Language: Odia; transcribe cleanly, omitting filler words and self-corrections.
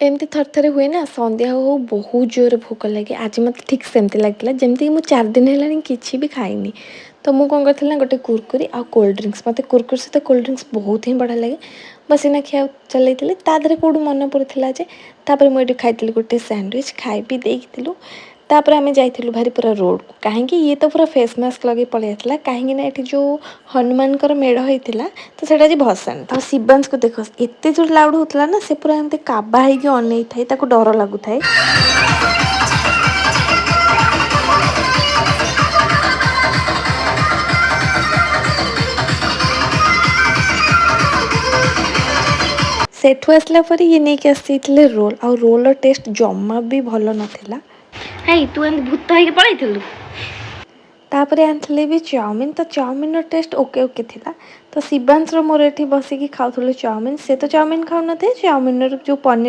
ଏମିତି ଥରେ ଥରେ ହୁଏ ନା, ସନ୍ଧ୍ୟା ହଉ ହଉ ବହୁତ ଜୋରରେ ଭୋକ ଲାଗେ। ଆଜି ମୋତେ ଠିକ୍ ସେମିତି ଲାଗିଲା, ଯେମିତିକି ମୁଁ 4 ଦିନ ହେଲାଣି କିଛି ବି ଖାଇନି। ତ ମୁଁ କ'ଣ କରିଥିଲି ନା, ଗୋଟେ କୁରକୁରି ଆଉ କୋଲ୍ଡ ଡ୍ରିଙ୍କସ୍। ମୋତେ କୁରକୁରି ସହିତ କୋଲ୍ଡ ଡ୍ରିଙ୍କସ୍ ବହୁତ ହିଁ ବଢ଼ିଆ ଲାଗେ। ବସିନା ଖିଆ ଚଲେଇଥିଲି। ତା ଦେହରେ କେଉଁଠୁ ମନେ ପଡ଼ିଥିଲା ଯେ ତାପରେ ମୁଁ ଏଠି ଖାଇଥିଲି ଗୋଟେ ସ୍ୟାଣ୍ଡୱିଚ୍। ଖାଇ ପିଇ ଦେଇଥିଲୁ। ତାପରେ ଆମେ ଯାଇଥିଲୁ ଭାରି ପୁରା ରୋଡ଼କୁ। କାହିଁକି, ଇଏ ତ ପୁରା ଫେସ୍ ମାସ୍କ ଲଗେଇ ପଳେଇ ଆସିଲା। କାହିଁକି ନା ଏଠି ଯେଉଁ ହନୁମାନଙ୍କର ମେଢ଼ ହେଇଥିଲା, ତ ସେଇଟା ଆଜି ଭସାଣି। ତ ଶିବାଂଶକୁ ଦେଖ, ଏତେ ଜୋର ଲାଉଡ଼ ହେଉଥିଲା ନା, ସେ ପୁରା ଏମିତି କାବା ହେଇକି ଅନେଇଥାଏ, ତାକୁ ଡର ଲାଗୁଥାଏ। ସେଠୁ ଆସିଲା ପରେ ଇଏ ନେଇକି ଆସିଯାଇଥିଲେ ରୋଲ୍। ଆଉ ରୋଲ୍ର ଟେଷ୍ଟ ଜମା ବି ଭଲ ନଥିଲା। ହେଇ, ତୁ ଏମିତି ଭୂତ ହେଇକି ପଳେଇଥିଲୁ। ତାପରେ ଆଣିଥିଲେ ବି ଚାଉମିନ୍। ତ ଚାଉମିନ୍ର ଟେଷ୍ଟ ଓକେ ଓକେ ଥିଲା। ତ ଶିବାଂଶର ମୋର ଏଠି ବସିକି ଖାଉଥିଲୁ ଚାଉମିନ୍। ସେ ତ ଚାଉମିନ୍ ଖାଉନଥାଏ, ଚାଉମିନ୍ର ଯେଉଁ ପନିର